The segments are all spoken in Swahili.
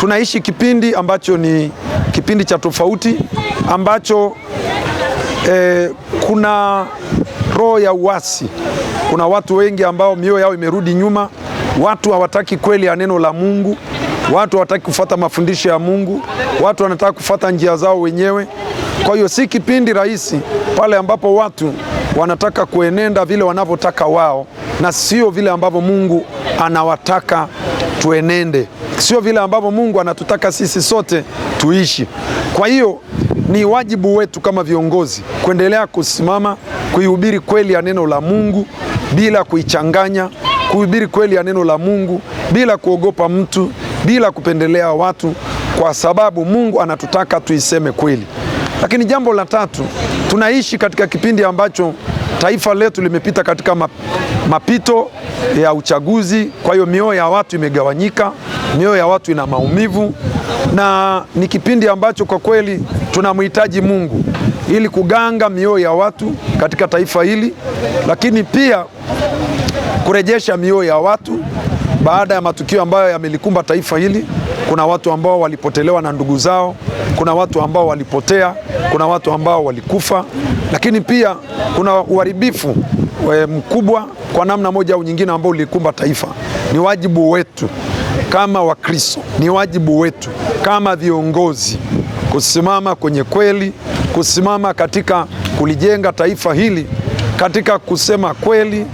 Tunaishi kipindi ambacho ni kipindi cha tofauti ambacho kuna roho ya uasi. Kuna watu wengi ambao mioyo yao imerudi nyuma. Watu hawataki kweli ya neno la Mungu, watu hawataki kufuata mafundisho ya Mungu, watu wanataka kufuata njia zao wenyewe. Kwa hiyo si kipindi rahisi pale ambapo watu wanataka kuenenda vile wanavyotaka wao na sio vile ambavyo Mungu anawataka tuenende, sio vile ambavyo Mungu anatutaka sisi sote tuishi. Kwa hiyo ni wajibu wetu kama viongozi kuendelea kusimama kuihubiri kweli ya neno la Mungu bila kuichanganya, kuhubiri kweli ya neno la Mungu bila kuogopa mtu, bila kupendelea watu, kwa sababu Mungu anatutaka tuiseme kweli. Lakini jambo la tatu, tunaishi katika kipindi ambacho taifa letu limepita katika mapito ya uchaguzi. Kwa hiyo mioyo ya watu imegawanyika, mioyo ya watu ina maumivu, na ni kipindi ambacho kwa kweli tunamhitaji Mungu ili kuganga mioyo ya watu katika taifa hili, lakini pia kurejesha mioyo ya watu baada ya matukio ambayo yamelikumba taifa hili. Kuna watu ambao walipotelewa na ndugu zao, kuna watu ambao walipotea, kuna watu ambao walikufa, lakini pia kuna uharibifu mkubwa kwa namna moja au nyingine ambao ulikumba taifa. Ni wajibu wetu kama Wakristo, ni wajibu wetu kama viongozi kusimama kwenye kweli, kusimama katika kulijenga taifa hili, katika kusema kweli,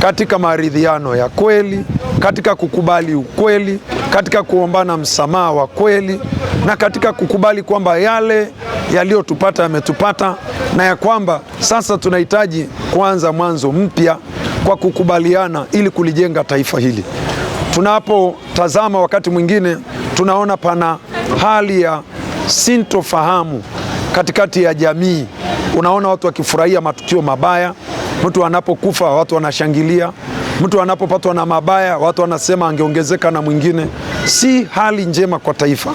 katika maridhiano ya kweli, katika kukubali ukweli, katika kuombana msamaha wa kweli, na katika kukubali kwamba yale yaliyotupata yametupata, na ya kwamba sasa tunahitaji kuanza mwanzo mpya kwa kukubaliana ili kulijenga taifa hili. Tunapotazama wakati mwingine tunaona pana hali ya sintofahamu katikati ya jamii. Unaona watu wakifurahia matukio mabaya. Mtu anapokufa watu wanashangilia, mtu anapopatwa na mabaya watu wanasema angeongezeka na mwingine. Si hali njema kwa taifa.